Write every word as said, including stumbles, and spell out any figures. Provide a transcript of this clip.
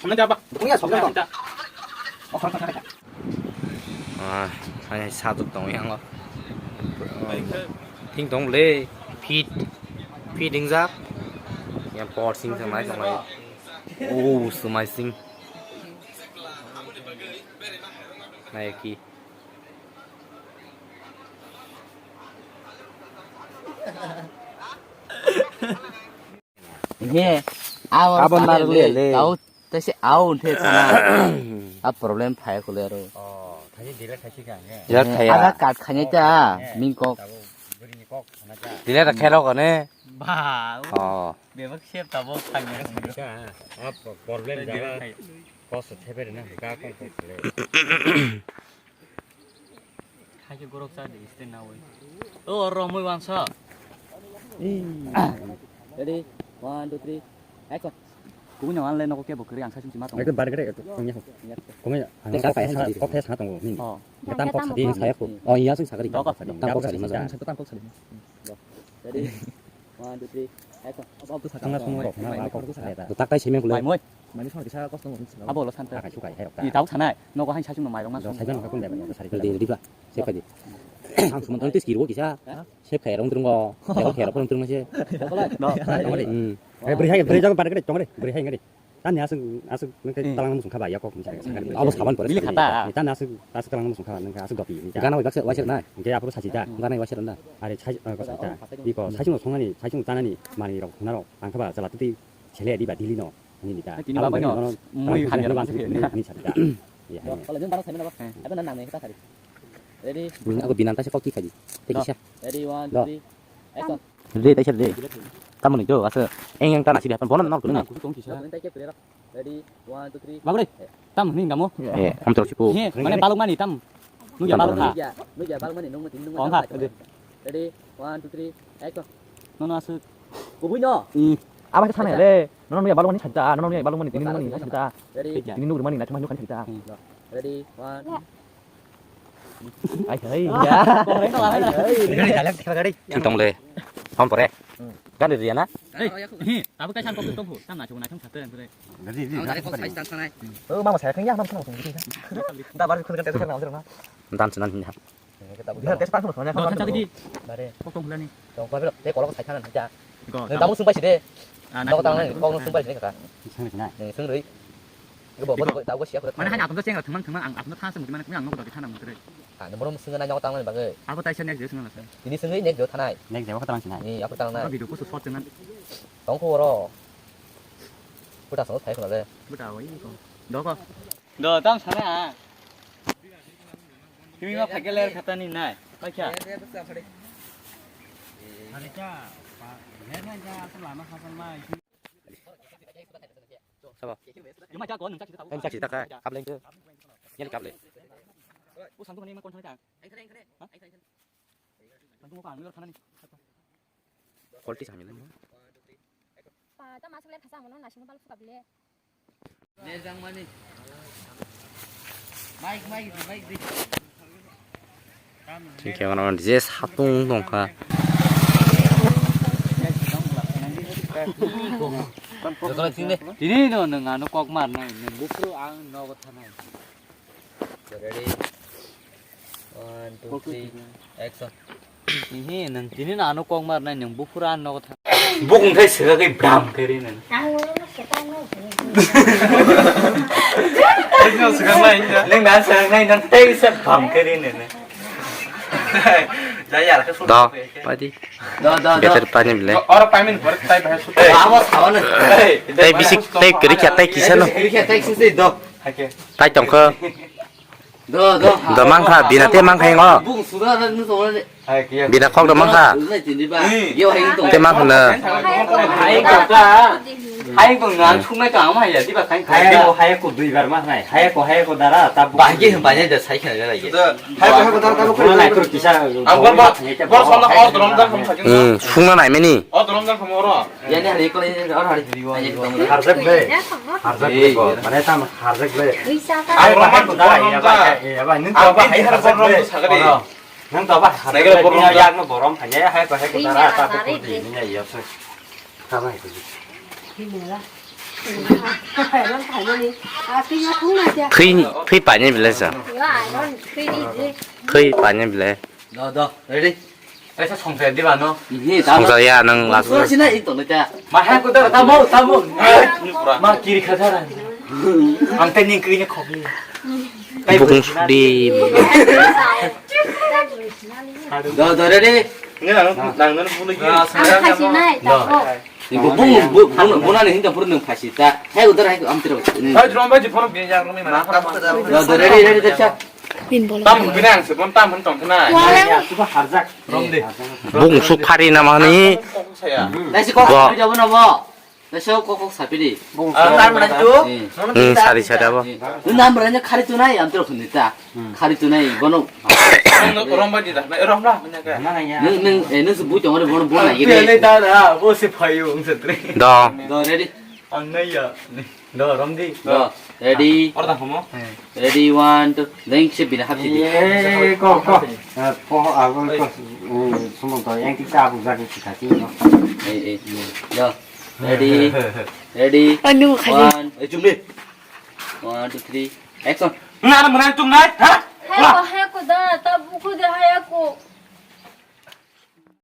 Samna jaba. Tungya samna jaba. Ah, hai sajwk tong yang. Thing tong le fit fit ingjak. Yang por sing samai samai. Oh, samai sing. Nai ki. He, abo abo narwk le. Tau tese au the sana. A problem phai kule aro. Oh, thaji delete thaji ka ne. Delete thaya. Ada kat khanya ta, min kok. Delete khe ro ne. Ba. Oh. Bebak sep tabo khanya. Ka, a problem jaba. Kos thebe na ka kong kong le. Hai khe gorok cha de, iste na oi. O, oro mui wansa. Ready? One, two, three, action. Kubui no anle nogo kebo kwrwi ang saichung sima tongo. Ekdom bar gede, ekdom tongya ho. Kome ang kok thaya sa, kok thaya sa tongo. Oh. Tam kok sadi saya ko. Oh, iya sung sagari. Tam kok sadi. Tam kok sadi. Ready? One, two, three, action. Thangna songwi rok, na, na, kok, tak tai simi kule. Mai moi. Mani songwi kisa kosno mo. Abo lo santa. Akai sukai, hai rok ta. I tau sanai. Nogo hai saichung no mai rok na song. Saichung no kakun dai, sari kule. Di, di, di, ba. Sep khai di. Ang suman tong tis kiro kisa. Sep khai rong trungo. Sep khai rong trungo se. No. Hmm. Eh, beri hai, beri jago pada kede, tong de. Beri hai ngade. Tani aswk, aswk nang khe talang musung khaba, yakok musung khaba. Abo saban pore. Bili khata. Tani aswk, aswk talang musung khaba, nang khe aswk dopi. Gana bai baksa waisir na. Hingke aphuru sachi ta. Gana bai waisir na. Are sai, ko sai ta. Iko sai sung songnani, sai sung tanani, mani rok, huna rok, ang khaba jala tuti chele di ba dili no. Ni ta. Tini baba no. Mui khani no ban ni sari ta. Ya. Kalau jeng barang sai na ba. Apa nang nang ne ta sari. Ready? Aku binan ta se kok ki khaji. Teki sa. Ready, one, two, three. Action. Re, taisa re. Tamoni jo, asa eng eng tana sidi hapan bono nok tuni. Ready, one, two, three. Bagre. Tam ni gamo. Eh, am terus ipu. He, mane baluk mani tam. Nugya baluk ha. Nugya baluk mani nung mati nung. Kong ha. Ready, one, two, three. Action. Nono asa. Kubui no. Hmm. Aba ke sana le. Nono nugya baluk mani chanta, nono nugya baluk mani tini mani chanta. Ready. Tini nugya mani na chuma nugya chanta. Ready, one. Ai hai. Ai hai. Tong le. Hom pore. Gari riya na? Ei, hi, tabuk tai san kok tu tofu. Tam na chung na chung sate ang kure. Ang kare kok sai tan sanai. Oh, mama saya kanya nam sana sung. Da bar khun kan tes na. Dan senan hin ha. Dia tes pan sana. No, tan chagi di. Bare. Kok tong hulani. Tong ko te kolok sai tan ja. Ko. Tabuk sung pai si de. Ah, na. Kok tang nai, kok sung pai si de ka. Sung ri. Sung ri. Bo bo tabuk sia ko. Mana hanya atum cheng thang thang ang atum tha se mudi mana ang nok da thana mudi. Ah, no borom sung na nyok tang nai bagwi. Abo tai se next day sung na sa. Ini sung next day thanai. Next day ko tang sinai. Ni aku tang nai. Video ko short channel. Tong ko ro. Buta so thai khna le. Buta wai ko. Do ko. Do tam sana a. Kimi ma phai ke ler khata ni nai. Paikha. Sabo. Em chak si ta ka, kap leng ke. Nyali kap le. Quality sami le. Pa ta masuk le khasa mono nasing bal fuka bile. Nejang mani. Mike, Mike, Mike, Mike. Sing khe mano je satung tongkha. Tini no nwng ano kok mar nai, nwng buphuru ang nogo thanai. Ready? One, two, three, action. Ihi, nwng tini no ano kok mar nai, nwng buphuru ang nogo thanai. Bukung khai sega kai bram kai ri nang. Neng na sega nai nang tei se bram kai ri nang. Da, padi. Do, do, do. Better pani bile. Oro payment por tai bahai sut. Abo sawan. Tei bisik, tei kerikha, tei kisa no. Kerikha, tei kisa do. Hake. Tai tongkho. Do, do. Do mangkha, bina te mangkha ngo. Bung suda na nu tong le. Bina khok do mangkha. Te mangkha na. Hai kok ka. Hai kok na sung na ka ma ya di ba kai. Hai ko, hai ko dui bar ma nai. Hai ko, hai ko dara ta. Ba ge ba ne da sai kha ga ye. Hai ko, hai ko dara ta ko. Nai kur kisa. Ang bor bor bor sona or drom da kham sa. Hmm, sung na nai meni. Or drom da kham oro. Yani hari ko le or hari video. Harjak le. Harjak le ko. Mane tam harjak le. Ai, Roman, Roman, Roman, Roman, sagari. Nang to ba, sagari, Roman, yak no borom phanya, hai ko, hai ko, dara, ta ko, di, ni ya, ya, so. Ka bai ko. Thwi, thwi paine bile sa. Thwi paine bile. Do, do, ready? Kaisa songsa di ba no. Songsa ya nang lasu. Songsa sina ik tong ta. Ma ha ko da ta mo ta mo. Ma kiri kha da. Ang ta ning kri ne khok ni. Bukung sudi. Do do re re. Nang nang bulu. Ang kha sinai ta ko. Ibu bung bung bung ni hinta pur nang phasi ta. Hai udar hai am tiro. Hai drum ba ji phone bi ya ro ni ma. Do do re re re cha. Tam bini ang se bon tam hon tong khna. Wah. Ya, suka harjak. Rom de. Bung suk phari na mani. Saya. Nasi kok sapi jabo na bo. Nasi kok kok sapi di. Bung suk. Tam mana tu? Hmm, sari sari abo. Nang beranya khari tu nai am tro khni ta. Khari tu nai bono. Rom ba di da. Rom la. Nang nang eh nang se bu tong bono bono nai. Ni da da bo se phayu ang se tre. Do. Do ready. Ang nai ya. Do, romdi. Do, ready? Order homo? Ready, one, two. Deng se bini hapsi di. Ye, ko, ko. Eh, po, ago, ko. Eh, sumo to, yang tik ta abu jagi kita ti no. Eh, eh. Do, ready? Ready? Anu, khaji. One. Eh, chum di. One, two, three. Action. Ngar meran tung nai, ha? Hai ko, hai ko da, ta buku de hai ko.